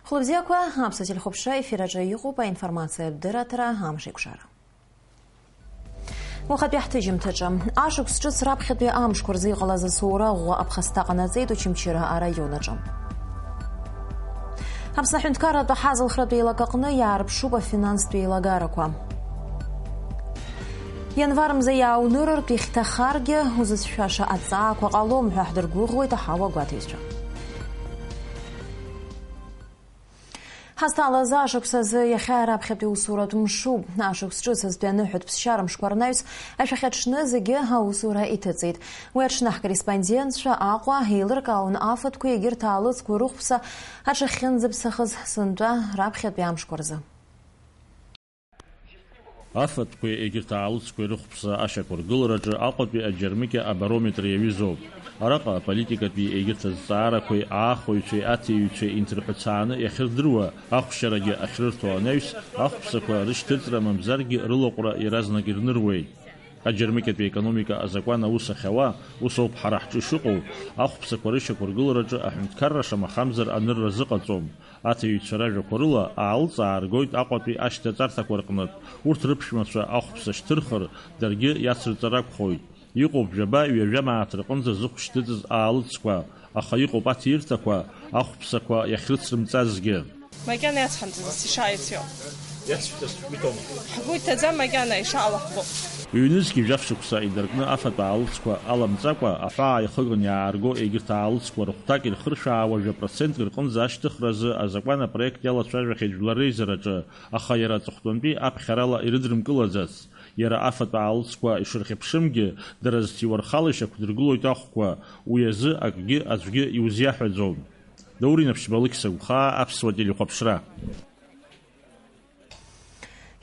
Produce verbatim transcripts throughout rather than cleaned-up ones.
Хәлыбзиақәа, Аԥсуа телехәаԥшра ефир аҿы иҟоуп аинформациатә дырраҭара «Амш еиқәшара». Уахатәи ҳҭыжьымҭаҿы. Ашықәс ҿыц раԥхьатәи амшқәа рзы иҟалаз асоура ӷәӷәа аԥхасҭа ҟанаҵеит Очамчыра араион аҿы. Аԥсны аҳәынҭқарратә аҳазалхратә еилакаҟны иаарԥшуп афинанстә еилагарақәа. Ианвар мза иааунырыртә ихьҭахаргьы, узыцәшәаша аҵаақәа ҟалом ҳәа ҳдыргәыӷуеит аҳауа гәаҭаҩцәа. Ҳазҭалаз ашықәс азы иахьа раԥхьатәи усуратә мшуп. Ашықәс ҿыц азтәи аныҳәатә ԥсшьара мшқәа рнаҩс ашәахьаҽны зегьы аусура иҭыҵит. Уи аҽны ҳкорреспондентцәа Аҟәа еилыркаауан афатәқәеи егьырҭ аалыҵқәеи рыхәԥса аҽахьынӡаԥсахыз сынтәа раԥхьатәи амшқәа рзы. Афатәқәеи егьырҭ аалыҵқәеи рыхәԥса ашьақәыргылараҿы Аҟәатәи аџьармыкьа абарометр иаҩызоуп. Араҟа аполитикатәи егьырҭ азҵаарақәеи аахәаҩцәеи аҭиҩцәеи инҭырҳәцааны иахьырдыруа, ахәшьарагьы ахьрырҭо анаҩс, ахәԥсақәа рышьҭыҵра мамзаргьы рылаҟәра иаразнак ирныруеит. Аџьармыкьатәи аекономика азакәан аус ахьауа, ус ауп ҳара ҳҿы ишыҟоу, ахәԥсақәа рышьақәыргылараҿы аҳәынҭқарра шамахамзар анырра азыҟаҵом. Аҭиҩцәа ражәақәа рыла, аалыҵ ааргоит Аҟәатәи ашьҭаҵарҭақәа рҟнытә, урҭ рыԥшәмацәа ахәԥса шьҭырхыр, даргьы иацырҵар акәхоит. Иҟоуп жәаба-ҩажәа мааҭ рҟынӡа зыхә шьҭыҵыз аалыҵқәа, аха иҟоуп аҭирҭақәа, ахәԥсақәа иахьрыцрымҵазгьы. Макьана иацҳамҵаӡац, ишааицәоу. Иацшәҭаз шәгәы иҭоума? Ҳгәы иҭаӡам макьана, ишаауа ҳгәы. Ҩнызқьи жәаф шықәса идыркны афатә аалыҵқәа аламҵакәа, аҳәаа ихыганы иаарго егьырҭ аалыҵқәа рыхәҭак ирхыршәаауа жәа процентк рҟынӡа ашьҭыхразы азакәан апроект иалацәажәахьеит Жәлар реизараҿы, аха иара аҵыхәтәантәи аԥхьарала ирыдрымкылаӡац. Иара афатә аалыҵқәа ишырхьыԥшымгьы, дара зҭиуа рхала ишьақәдыргылоит ахәқәа, уи азы акгьы аӡәгьы иузиаҳәаӡом. Даур Инаԥшьба, Алықьса Гәхаа, Аԥсуа телехәаԥшра.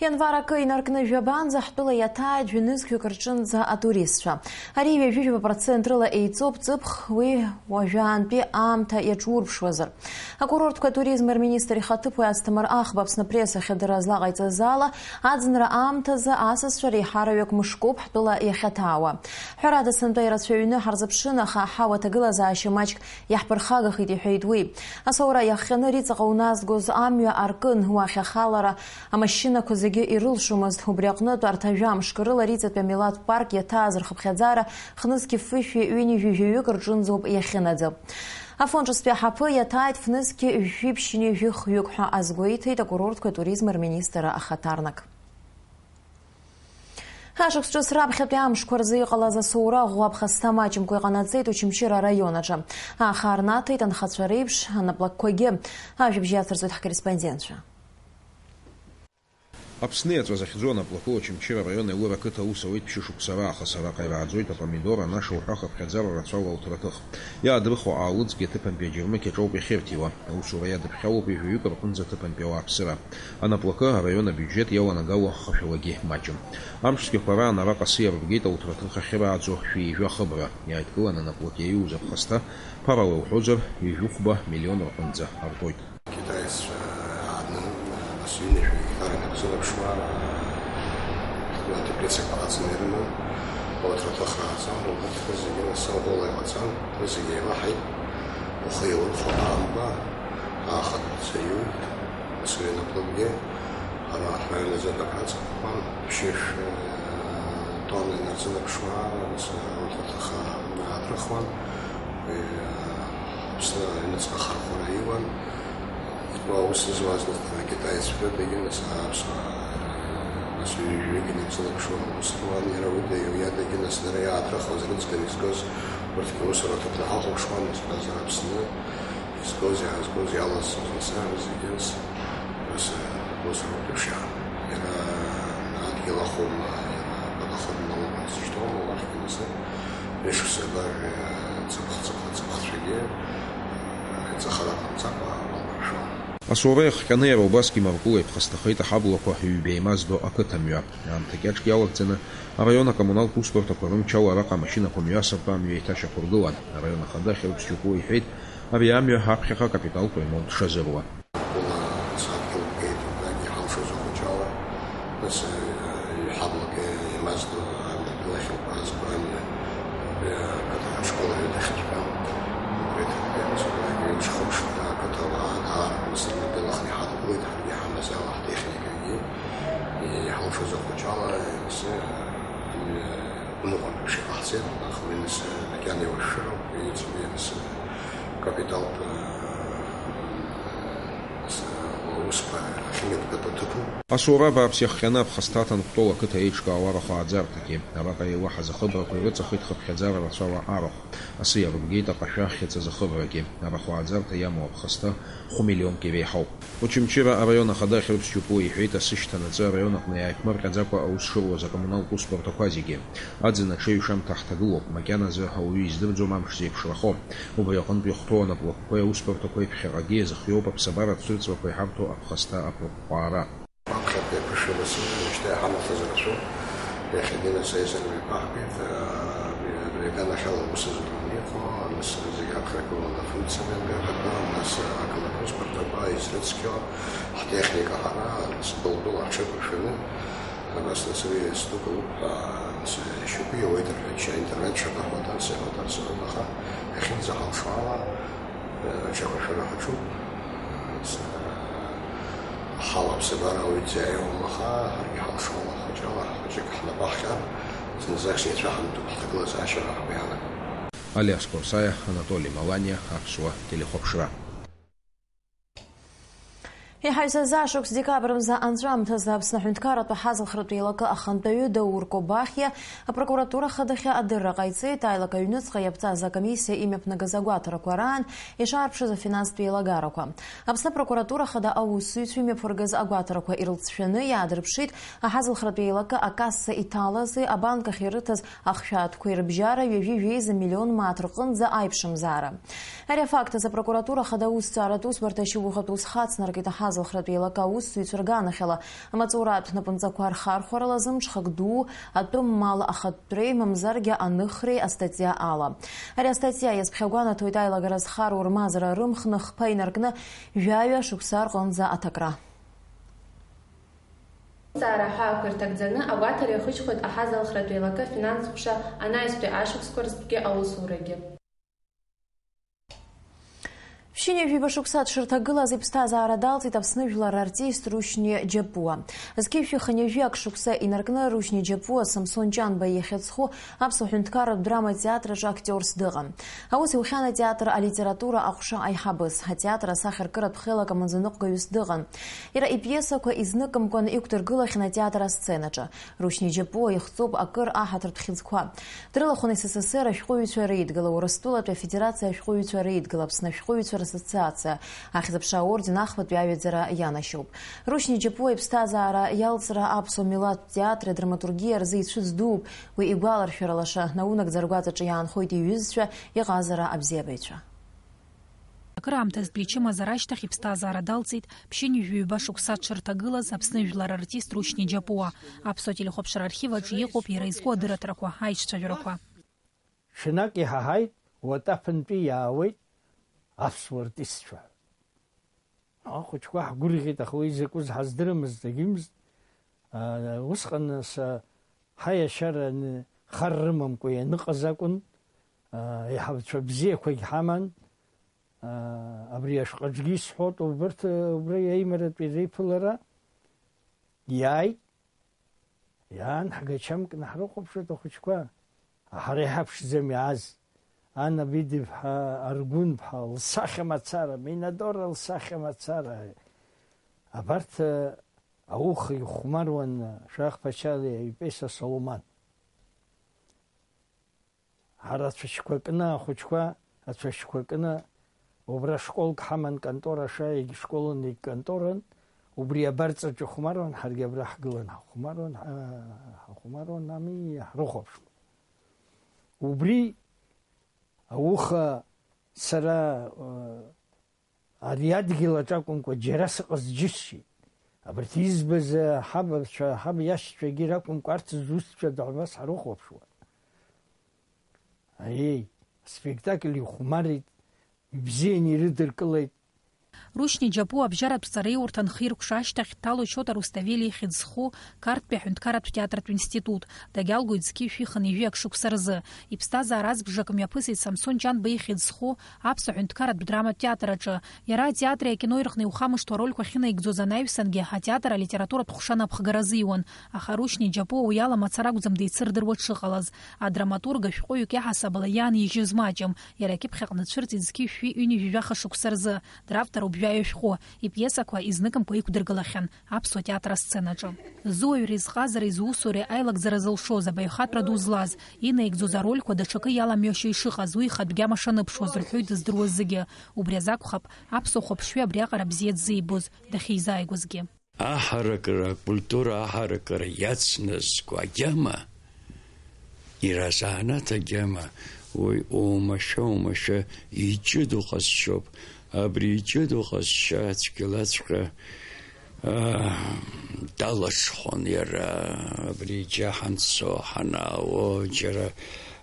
Ианвар акы инаркны жәабанӡа ҳтәыла иаҭааит жәа-нызқьҩык рҿынӡа атуристцәа. Ари ҩажәи жәаба процент рыла еиҵоуп ҵыԥх, уи уажәаантәи аамҭа иаҿурԥшуазар. Акурортқәа туризм рминистр ихаҭыԥуаҩ Асҭамыр Ахба Аԥсны апресс ахьадырра злаҟаиҵаз ала, аӡынра аамҭазы асасцәа реиҳараҩык мышкоуп ҳтәыла иахьаҭаауа. Ҳәарада, сынтәа ирацәаҩны ҳарзыԥшын, аха аҳауа аҭагылазаашьа маҷк иаҳԥырхагахеит, иҳәеит уи. Асоура иахҟьаны Риҵаҟа уназгоз амҩа аркын, уахь ахалара амашьынақәа зегьы ирылшомызт. Убри аҟнытә, арҭ ажәамшк рыла Риҵатәи амилаҭ парк иаҭааз рхыԥхьаӡара хнызқьи фышәи ҩынҩажәи жәаҩык рҿынӡоуп иахьынаӡо. Афон ҿыцтәи аҳаԥы иаҭааит фнызқьи жәшәи ԥшьынҩажәи хҩык ҳәа азгәеиҭеит акурортқәа туризм рминистр ахаҭарнак. Ашықәс ҿыц раԥхьатәи амшқәа рзы иҟалаз асоура ӷәӷәа аԥхасҭа маҷымкәа иҟанаҵеит Очамчыра араион аҿы. Аха рнаҭеит анхацәа реиԥш анаплакқәагьы. Ажәабжь иацырҵоит ҳкорреспондентцәа. Аԥсны иаҵәа захьӡу анаплакы Очамчыра араион Елыр ақыҭа аус ауеит ԥшьышықәса раахыс. Араҟа ирааӡоит апомидор, анаша уҳәа хыԥхьаӡара рацәала ауҭраҭых. Иаадрыхуа аалыҵгьы аҭыԥантәи аџьармыкьаҿ ауп иахьырҭиуа. Аусура иадыԥхьалоуп ҩажәаҩык рҟынӡа аҭыԥантәи ауааԥсыра. Анаплакы араион абиуџьет иаланагалоу ахашәалгьы маҷым. Амшцәгьақәа раан араҟа сиарбгеит ауҭраҭых ахьырааӡо шәи ҩажәа хыбра. Иааидкыланы анаплак иаиуз аԥхасҭа, ԥарала иуҳәозар, ҩажәихәба миллион рҟынӡа артоит. Китаеццәа аадны, нас ҩынҩажәа гектар инарзынаԥшуа, аҭыԥ иацыԥхьаӡаны ирыман, ауҭраҭых рааӡан, убарҭқәа зегьы нас Алгола иҟаҵан, уи зегьы еилаҳаит, ухы еилырхуа аамҭа, аахатә рцәаҩы, ацаҩы напыггьы, ара ҳаҩнаӡа дабраҵахуан, ԥшьышә, тонна инарзынаԥшуа, ус, ауҭраҭых аадрыхуан, уи, Аԥсны аҩныҵҟа ахархәара иуан, итәоу аус зуаз, нас, дара акитаеццәа рыдагьы, нас, аԥсуаа, нас, ҩажәаҩык инарзынаԥшуан, аус руан, иара уи даиуа иадагьы, нас, дара иаадрыхуаз, рыӡбара изгоз, урҭгьы аусураҭыԥны ҳахәаԥшуан, нас, нас, Аԥсны. Изгоз, иаазгоз, иалазҵоз, нас, зегьы, нас, нас, ус ауп иашьа. Иара адгьыл ахәылма, иара подоходны лыҟан зышьҭоума, уахьгьы, нас, рышықәса лажәа ҵыԥх-ҵыԥх-, ҵыԥхцәагьы, ҵыхара ҟамҵакәа, алԥыршәон. Асоура иахҟьаны иара убасгьы Маркула иԥхасҭахеит аҳаблақәа ҩба еимаздо ақыҭамҩа. Аамҭа кьаҿк иалагӡаны араион акоммуналтә усбарҭақәа рымч ала араҟа амашьынақәа мҩасыртәа амҩа еиҭашьақәыргылан. Араион ахада Хьырԥс Џьопуа иҳәеит, ари амҩа аԥхьаҟа акапиталтә ремонт шазыруа. Ҳгәыла сааҭ кьылк геит, убрагьы иҳалшоз ахәыҷала, нас, э, ҩҳаблак еимаздо амҩа дгылахьоуп, азқәа амҩа, э, ақыҭа ашкол аҩадахьҵәҟьа. Убри аҭыԥ иамаз, убрагьы ҩымш-хымш ақыҭа ауаа даарԥынҵаны дгылахны иҳадгылеит, ҳаргьы иҳамаз ала ҳтехникагьы, иҳалшоз ахәыҷала, нас, э, амҩа гәныҟәарак ишыҟаҳҵеит, аха уи нас, э, макьана иуашәшәыроуп, уи иацы, уи нас, э, капиталтә, э, Аусқәа ахьымҩаԥгатәу ҭыԥуп. Асоура бааԥс иахҟьаны аԥхасҭа Ҭанҟәтәыл ақыҭа еиҿкаау арахә ааӡарҭагьы. Араҟа еилаҳаз ахыбрақәа ирыҵахеит хыԥхьаӡара рацәала арахә. Асы иарбгеит аҟашәа ахьыҵаз ахыбрагьы. Арахә ааӡарҭа иамоу аԥхасҭа хә-миллионк иреиҳауп. Очамчыра араион ахада Хьырԥс Џьопуа иҳәеит, асы шьҭанаҵы араион аҟны иааиԥмырҟьаӡакәа аус шыруаз акоммуналтә усбарҭақәа зегьы. Аӡын аҽеиҩшамҭа ҳҭагылоуп, макьаназы ауаҩы издырӡом амш зеиԥшрахо. Убри аҟынтә иахәҭоу анаплакқәеи аусбарҭақәеи ԥхьаҟагьы иазхиоуп аԥсабаратә сырҵрақәа иҳарҭо аԥхасҭа ақәырхәаара. Аԥхьатәи аԥышәа лассы уажәшьҭа иҳамоу ҳазрацәоуп. Иахьагьы нас аизарҩа еиқәаҳгеит, абри, абри аганахьала аус азыҳәан иҟоу, нас зегь аԥхьагыланы афункциа ганахьала, нас ақалақь усбарҭақәа, изрыцқьо ҳтехника ҳара, нас былтәыла ҳҽақәыршәаны, Абас нас уи астәы кылуп ҳәа, нас ишьоуп иауеит рҳәеит, џьа интернет шаҟа ҳәа, ҭарс иаҳәа, ҭарс иҳәа, аха иахьынӡаҳалшо ала, э, аҽақәыршәара ҳаҿуп. Нас, э, ҳауаԥсабара ауаҩы дзааиуам, аха ҳаргьы ҳалшо ала, хаҿала ҳхәыҷык ҳнапы ҳҟьар, зынӡаск еицәаҳамҭоуп ҳҭагылазаашьа ҳгәы иаанагоит. Алиас Қәарсаиа, Анатоли Маланиа, Аԥсуа телехәаԥшра. Иҳаҩсыз ашықәс декабр мза анҵәамҭазы Аԥсны аҳәынҭқарратә аҳазылхратә еилакы ахантәаҩы Даур Кобахиа апрокуратура ахадахьы адырра ҟаиҵеит, аилак аҩныҵҟа иаԥҵаз акомиссиа имҩаԥнагаз агәаҭарақәа раан ишаарԥшыз афинанстә еилагарақәа. Аԥсны апрокуратура ахада аусзуҩцәа имҩаԥыргаз агәаҭарақәа ирылҵшәаны иаадырԥшит аҳазылхратә еилакы акасса иҭалази абанк ахь ирыҭаз ахшәаатәқәеи рыбжьара ҩажәи жәеиза миллион мааҭ рҟынӡа аиԥшымзаара. Ари афакт азы апрокуратура ахада аусҭҵааратә усбарҭа ашьоуахатә ус хацнаркит аҳазылхратә еилакы аусзуҩцәа рганахьала, амаҵуратә напынҵақәа рхархәарала зымҽхак дуу атәым мал ахатәреи, мамзаргьы аныхреи астатиа ала. Ари астатиа иазԥхьагәанаҭоит аилагара зхароу рмазара рымхны хԥа инаркны жәаҩа шықәса рҟынӡа аҭакра. Зҵаара аҳәаақәа ирҭагӡаны агәаҭара иахыжьхоит аҳазалхратә еилакы афинанс ҟәша анаҩстәи ашықәсқәа рзтәгьы аусурагьы. Ԥшьынҩажәиба шықәса дшырҭагылаз иԥсҭазаара далҵит Аԥсны жәлар артист Рушьни Џьапуа. Зқьи жәшәи хынҩажәи ак шықәса инаркны Рушьни Џьапуа Самсон Ҷанба иахьыӡху Аԥсуа ҳәынҭқарратә драма театр аҿы актиорс дыҟан. Аус иухьан атеатр алитература аҟәша аиҳабыс, атеатр асахьаркыратә хеилак амаӡаныҟәгаҩыс дыҟан. Иара ипиесақәа изныкымкәан иқәдыргылахьан атеатр асценаҿы. Рушьни Џьапуа ихҵоуп акыр аҳаҭыртә хьыӡқәа. Дрылахәын С С С Р ашәҟәыҩҩцәа реидгыла, Урыстәылатәи Афедерациа ашәҟәыҩҩцәа реидгыла, Аԥсны ашәҟәыҩҩцәа рассоциациа, Ахьӡ-аԥша аорден ахԥатәи аҩаӡара ианашьоуп. Рушьни Џьапуа иԥсҭазаара иалҵра аԥсуа милаҭтә театри адраматургиеи рзы ицәыӡ дууп. Уи игәаларшәара лаша наунагӡа ргәаҵаҿы иаанхоит иҩызцәа, иҟазара абзиабаҩцәа. Акыраамҭазтәи ичымазара ашьҭахь иԥсҭазаара далҵит ԥшьынҩажәи ҩба шықәса дшырҭагылаз Аԥсны жәлар артист Рушьни Џьапуа. Аԥсуа телехәаԥшра архив аҿы иҟоуп иара изку адырраҭарақәа, аиҿцәажәарақәа. Ҽнак иҳаҳаит, уатафынтәи иаауеит аԥсуа артистцәа. Ахәыҷқәа ҳгәырӷьеит, аха уи закәыз ҳаздырамызт, дагьымызт. Усҟан нас, ҳаиашьара ан-, хар рымамкәа ианыҟаз акәын, еиҳабацәа бзиақәагь ҳаман. Абри ашәҟәаҿгьы исҳәоит, убырҭ, убри аимаратәи реиԥылара иааит. Иаан ҳгачамкны ҳрыхәаԥшуеит ахәыҷқәа. Ҳара иҳаԥшӡам иааз. Ана Бедиԥҳа, Аргәынԥҳа лсахьа мацара, Минадора лсахьа мацара. Абарҭ, ауха ихәмаруан Шәах Ԥачалиа ипиеса Соломон. Ҳара ацәашьқәа кны, ахәыҷқәа ацәашьқәа кны, убра школк ҳаман, контора, ша егьшколын, егьконторан, убри абарҵаҿы ихәмаруан, ҳаргьы абра ҳгылан ҳахәмаруан, ҳа-, ҳахәмаруан, ами, ҳрыхәаԥшуан. Убри ауха сара, э, Ари адгьыл аҿы акәымкәа, џьара сыҟаз џьысшьеит. Абарҭ избаз ҳабацәа, ҳаб иашьцәагьы ракәымкәа, арҭ зусҭцәада ҳәа абас ҳрыхәаԥшуан. Аиеи, аспектакль ихәмарит, ибзианы ирыдыркылеит. Рушьни Џьапуа абжьаратә ҵареиурҭа анхиркәша ашьҭахь дҭалоит Шьота Руставели ихьӡ зху Қарҭтәи аҳәынҭқарратә театратә институт. Дагьалгоит зқьи жәшәи хынҩажәи ак шықәса рзы. Иԥсҭазаара азбжак мҩаԥысит Самсон Ҷанба ихьӡ зху Аԥсуа ҳәынҭқарратә драматә театр аҿы. Иара атеатри акинои рҟны иухамышҭуа арольқәа ахьынаигӡоз анаҩсангьы атеатр алитературатә ҟәша напхгара азиуан, аха Рушьни Џьапуа уи ала мацара акәӡам деицырдыруа дшыҟалаз. Адраматург ашәҟәыҩҩык иаҳасабала иаанижьыз маҷым, иара акьыԥхь аҟны дцәырҵит зқьи жәшәи ҩынҩажәи жәаха шықәса рзы, дравторуп жәаҩа шәҟәы, ипиесақәа изныкымкәа иқәдыргылахьан Аԥсуа театр асценаҿы. Зуаҩреи зҟазареи зусуреи аилагӡара зылшоз, абаҩхатәра ду злаз, инаигӡоз арольқәа даҽакы иаламҩашьо ишыҟаз, уи ихатә гьама шаныԥшуаз рҳәоит дыздыруаз зегьы. Убри азакәхап, аԥсуа хәаԥшҩы абриаҟара бзиа дзибоз, дахьизааигәазгьы. Аҳаракыра, акультура аҳаракыра иацназго агьама, иара азанааҭ агьама, уи оумашәа-оумашәа иҷыдоу ҟазшьоуп. Абри иҷыдоу ҟазшьа цәгьалаҵәҟьа, аа, далаҽхәон иара, абри џьа ҳанцо, ҳанаауо, џьара,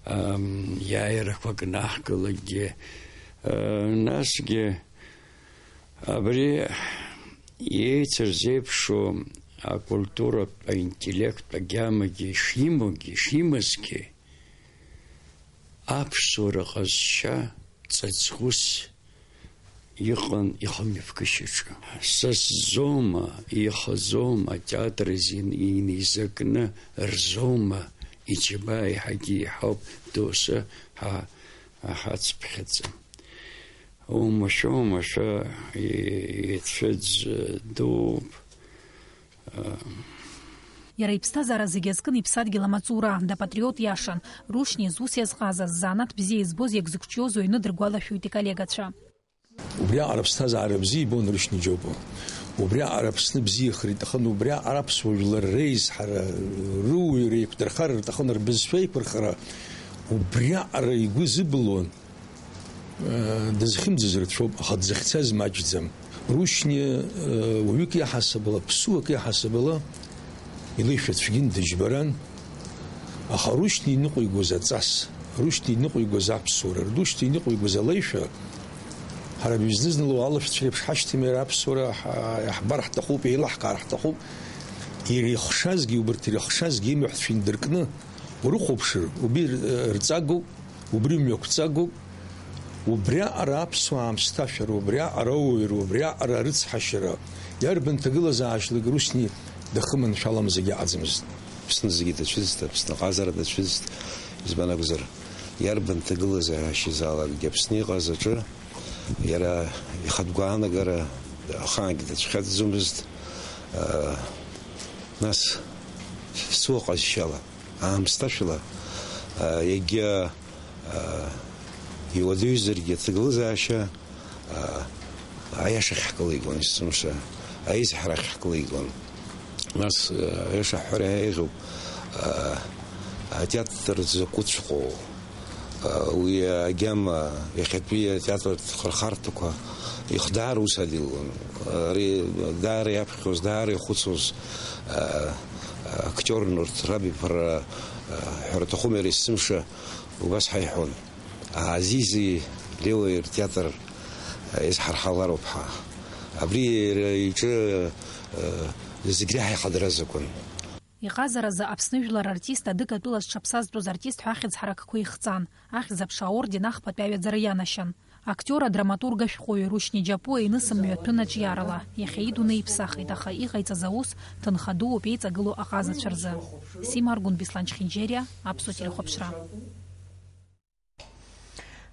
ам, иааирақәак наҳкылакгьы, аа, насгьы абри еицырзеиԥшу акультуратә, аинтеллект агьамагьы ишимоугьы, ишимазгьы, аԥсуара ҟазшьа ҵаҵӷәыс иҟан ихымҩаԥгашьаҿы. Са сзоума, ихазоума, атеатр азин инеизакны рзоума, иџьабаа еиҳагьы еиҳауп, доусы ҳа-, ҳацԥхьаӡа. Оумашәа, оумашәа, и-, ицәыӡ дууп. Иара иԥсҭазаара зегьы азкын иԥсадгьыл амаҵура, дапатриот иашан, Рушьни зус иазҟазаз, занааҭ бзиа избоз иагьзықәҿиоз уҩны дыргәалашәоит иколлегацәа. Убриаҟара аԥсҭазаара бзиа ибон Рушьни Џьопуа. Убриаҟара Аԥсны бзиахар иҭахын, убриаҟара аԥсуа жәлар реизҳара, рыуаҩра еиқәдырхар рҭахын, рбызшәа еиқәырхара, убриаҟара игәы зыбылуан. Дызхьымӡаз рацәоуп, аха дзыхьцаз маҷӡам. Рушьни, уаҩык иаҳасабала, ԥсуак иаҳасабала, илеишәа цәгьан, дыџьбаран, аха Рушьни иныҟәигоз аҵас, Рушьни иныҟәигоз аԥсуара, Рушьни иныҟәигоз алеишәа, ҳара зны-зынла алашәцәа реиԥш ҳашьҭам, иара аԥсуара ҳа-, иаҳбар ҳҭахуп, еилаҳкаар ҳҭахуп, иара ихшазгьы, убарҭ ирыхшазгьы имҩахәцәа индыркны урыхәаԥшыр, убри р-, рҵагоуп. Убри мҩақәҵагоуп, убриаҟара аԥсуаа аамсҭашәара, убриаҟара ауаҩра, убриаҟара арыцҳашьара, иарбан ҭагылазаашьалак Рушьни дахыманшәалам зегьы аӡамызт. Аԥсны зегьы дацәыӡт, Аԥсны аҟазара дацәыӡт, избан акәзар, иарбан ҭагылазаашьазаалакгьы Аԥсны иҟаз аҿы иара ихатә гәаанагара ахаангьы дацәхьаҵӡомызт, аа, нас, сыҟазшьала. Аамсҭашәала, а, егьа, а, иуадаҩзаргьы аҭагылазаашьа, а, аиаша ахьҳкылигон, есымша, аизҳара ахьҳкылигон. Нас, а, аиаша ҳҳәар еиӷьуп, а, атеатр дзакәыҵәҟьоу, а, уи агьама иахьатәи атеатр хырхарҭақәа ихдаара ус адилон. Ари даара иаԥхьоз, даара ихәыцуаз, а, актиорын урҭ, рабиԥара, ҳәара аҭахума, иара есымша убас ҳаиҳәон. Азизи Леуеи ртеатр иазҳарҳалароуп ҳа. Абри иара иҿы, зегь реиҳа ихадара азакәын. Иҟазаразы Аԥсны жәлар артист адык атәыла зҽаԥсазтәыз артист ҳәа ахьӡ ҳаракқәа ихҵан, ахьӡ-аԥша аорден ахԥатәи аҩаӡара ианашьан. Актиор, адраматург, ашәҟәыҩҩы Рушьни Џьапуа иныс мҩаҭәын аҿиарала, иахьа идунеи иԥсахит, аха иҟаиҵаз аус ҭынха дууп еиҵагылоу аҟазацәа рзы. Сима Аргәын, Беслан Чхинџьериа, Аԥсуа телехәаԥшра.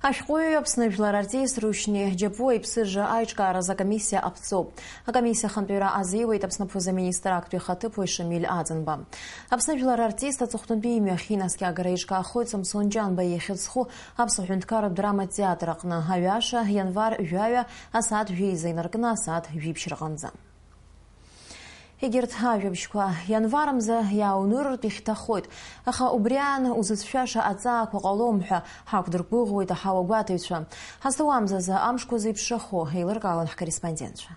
Ашәҟәыҩҩы, Аԥсны жәлар артист Рушьни Џьапуа иԥсыжра аиҿкааразы акомиссиа аԥҵоуп. Акомиссиа ахантәаҩра азиуеит Аԥсны аԥыза-министр актәи ахаҭыԥуаҩ Шамиль Аӡынба. Аԥсны жәлар артист аҵыхәтәантәи имҩахь инаскьагара еиҿкаахоит Самсон Ҷанба ихьӡ зху Аԥсуа ҳәынҭқарратә драматә театр аҟны аҩаша, ианвар жәаҩа, асааҭ жәеиза инаркны асааҭ жәиԥшь рҟынӡа. Егьырҭ ажәабжьқәа ианвар мза иааунырыртә ихьҭахоит, аха убри аан узыцәшәаша аҵаақәа ҟалом ҳәа ҳақәдыргәыӷуеит аҳауагәаҭаҩцәа. Ҳазҭоу амзазы амшқәа зеиԥшрахо еилыркаауан ҳкорреспондентцәа.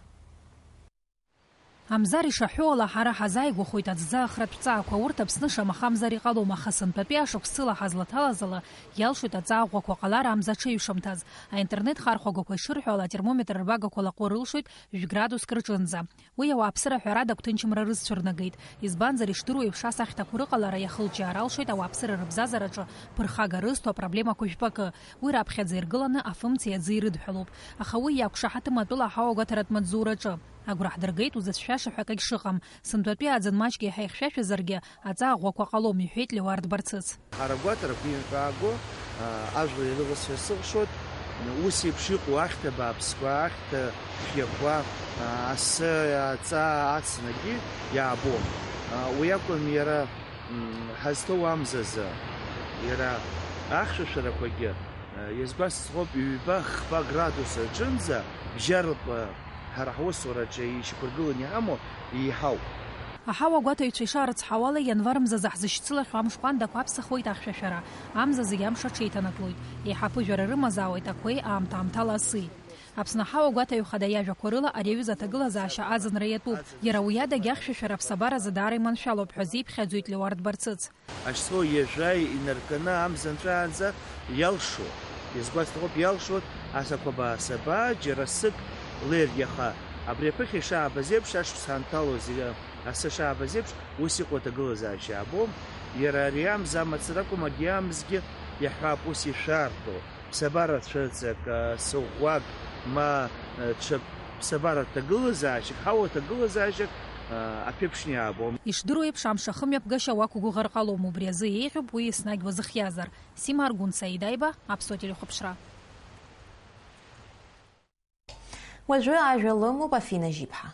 Амзар ишаҳәо ала, ҳара ҳазааигәахоит аӡӡа ахратә ҵаақәа, урҭ Аԥсны шамахамзар иҟалом, аха сынтәатәи ашықәсыла ҳазлаҭалаз ала, иалшоит аҵаа ӷәӷәақәа ҟалар амза аҽеиҩшамҭаз. Аинтернет хархәагақәа ишырҳәо ала, атермометр рбагақәа лаҟәыр рылшоит жәградус кырҿынӡа. Уи ауааԥсыра ҳәарада агәҭынчымра рызцәырнагеит, избанзар, ишдыруа еиԥш, ас ахьҭақәа рыҟалара иахылҿиаар алшоит ауааԥсыра рыбзазараҿы ԥырхага рызҭо апроблемақәа жәпакы. Уи раԥхьаӡа иргыланы афымцеи аӡи ирыдҳәалоуп. Аха уи иақәшаҳаҭым атәыла аҳауагәаҭаратә маҵзураҿы. Агәра ҳдыргеит узыцәшәаша ҳәа акагь шыҟам. Сынтәатәи аӡын маҷк еиҳа ихьшәашәазаргьы, аҵаа ӷәӷәақәа ҟалом, иҳәеит Леуард Барцыц. Ҳара агәаҭарақәа ирҳәааго, а, ажәлар ирыласҳәар сылшоит, ус еиԥш иҟоу ахьҭа бааԥсқәа, ахьҭа хиақәа, а, асы, аҵаа ацнагьы иаабом. А, уи акәым иара, м, ҳазҭоу амзазы, иара ахьшәашәарақәагьы, а, иазгәасҭоуп, ҩба-хԥа градус рҿынӡа бжьаратәы ҳара ҳусураҿы ишьақәыргыланы иҳамоу еиҳауп. Аҳауагәаҭаҩцәа ишаарыцҳауала, ианвар мзазы ҳзышьцылахьоу амш ҟәандақәа аԥсахуеит ахьшәашәара, амза зегь амш аҽеиҭанаклоит, еиҳа аԥыжәара рымазаауеит ақәеи аамҭа-аамҭала аси. Аԥсны аҳауагәаҭаҩ хада иажәақәа рыла ари аҩыза аҭагылазаашьа аӡынра иатәуп. Иара уи адагьы ахьшәашәара аԥсабаразы даара иманшәалоуп ҳәа азиԥхьаӡоит Леуард Барцыц. Ашьцыло ҩажәа инарканы амза нҵәаанӡа иалшо, изгәасҭахоуп, иалшоит асақәа баасаба, џьара сык леиргьаха. Абри аԥыхьа ишаабаз еиԥш, ашықәс ҳанҭалоз, асы шаабаз еиԥш, ус иҟоу аҭагылазаашьа иаабом. Иара ари амза амацара акәым, агьи амзгьы иаҳҳәап, ус ишәарҭоу. Ԥсабара цәырҵрак, а, сыӷәӷәак, ма, а, ҽак ԥсабара ҭагылазаашьак, ҳауа ҭагылазаашьак, а, аԥеиԥшны иаабом. Ишдыру еиԥш, амш ахымҩаԥгашьа уақәгәыӷыр ҟалом, убри азы еиӷьуп уи еснагь уазыхиазар. Сима Аргәын, Саид Аиба, Аԥсуа телехәаԥшра. Уажәы ажәа лымоуп Афина Жьиԥҳа.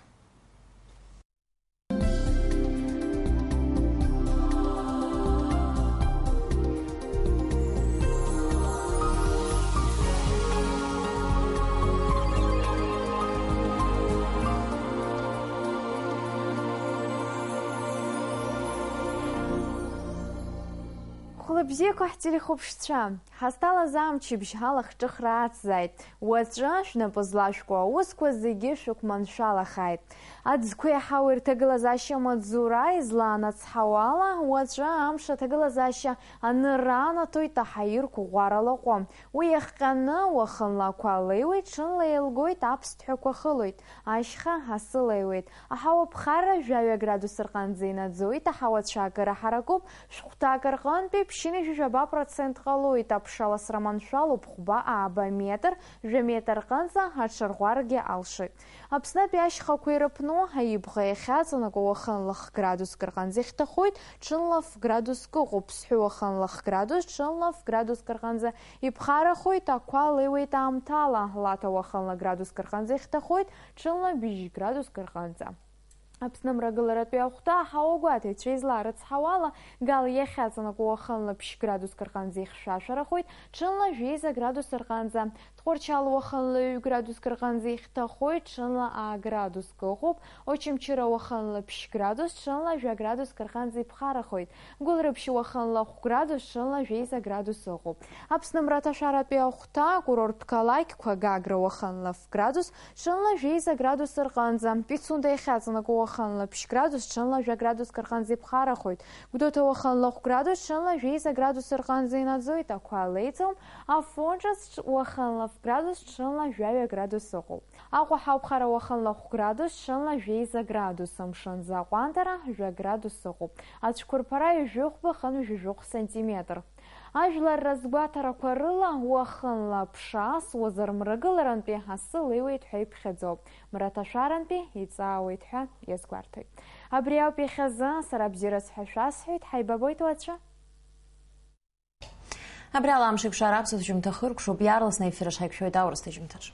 Хәлыбзиақәа ҳтелехәаԥшцәа, ҳазҭалаз амчыбжь ҳалахҿыхра ацзааит. Уаҵәы шәнапы злашәкуа аусқәа зегьы шәықәманшәалахааит. Аӡқәеи аҳауеи рҭагылазаашьа маҵзура излаанацҳауала, уаҵәы амш аҭагылазаашьа анырра анаҭоит аҳаирқәа ӷәӷәара лаҟәы. Уи иахҟьаны, уахынла ақәа леиуеит, ҽынла еилгоит, аԥсҭҳәақәа хылоит, ашьха асы леиуеит. Аҳауаԥхарра жәаҩа градус рҟынӡа инаӡоит, аҳауа цәаакыра ҳаракуп, шәҟәҭак рҟынтәи ԥшьынҩажәи жәаба процент ҟалоит, аԥша ласра маншәалоуп, хәба ааба метр, жәа метр рҟынӡа аҽарӷәӷәаргьы алшоит. Аԥснытәи ашьхақәа ирыԥну, аибӷа иахьаҵанакуа уахынла х-градуск рҟынӡа ихьҭахоит, ҽынла ф-градуск ыҟоуп, сҳәы уахынла х-градус, ҽынла ф-градуск рҟынӡа иԥхарахоит, ақәа леиуеит аамҭала, Лаҭа уахынла градуск рҟынӡа ихьҭахоит, ҽынла быжь градуск рҟынӡа. Аԥсны мрагыларатәи ахәҭа аҳауагәаҭаҩцәа излаарыцҳауала, Гал иахьаҵанакуа уахынла ԥшь градуск рҟынӡа ихьшәашәарахоит, ҽынла жәеиза градус рҟынӡа. Тҟәарчал уахынла ҩ градуск рҟынӡа ихьҭахоит, ҽынла аа градуск ыҟоуп. Очамчыра уахынла ԥшь градус, ҽынла жәа градуск рҟынӡа иԥхарахоит. Гәылрыԥшь уахынла хә градус, ҽынла жәеиза градус ыҟоуп. Аԥсны мраҭашәаратәи ахәҭа, акурорттә қалақьқәа, Гагра уахынла ф градус, ҽынла жәеиза градус рҟынӡа. Пицунда иахьаҵанакуа уахынла ԥшь градус, ҽынла жәа градуск рҟынӡа иԥхарахоит. Гәдоуҭа уахынла хә градус, ҽынла жәеиза градус рҟынӡа инаӡоит, ақәа леиӡом. Афон ҿыц уахынла ф градус, ҽынла жәаҩа градус ыҟоуп. Аҟәа ҳауԥхара уахынла хә градус, ҽынла жәеиза градус, амшын аҟәандара жәа градус ыҟоуп. Ацәқәырԥара ҩажәи хәба хынҩажәи жәохә сантиметр. Ажәлар разгәаҭарақәа рыла, уахынла аԥша асуазар, мрагыларантәи асы леиуеит ҳәа иԥхьаӡоуп, мраҭашәарантәи иҵаауеит ҳәа иазгәарҭоит. Абри ауп иахьазы, сара бзиараз ҳәа шәасҳәеит, ҳаибабоит уаҵәы. Абри ала амш еиқәшара аԥсуа ҭыжьымҭа хыркәшоуп, иаарласны аефир аҿы ҳаиқәшәоит аурыс ҭыжьымҭаҿ.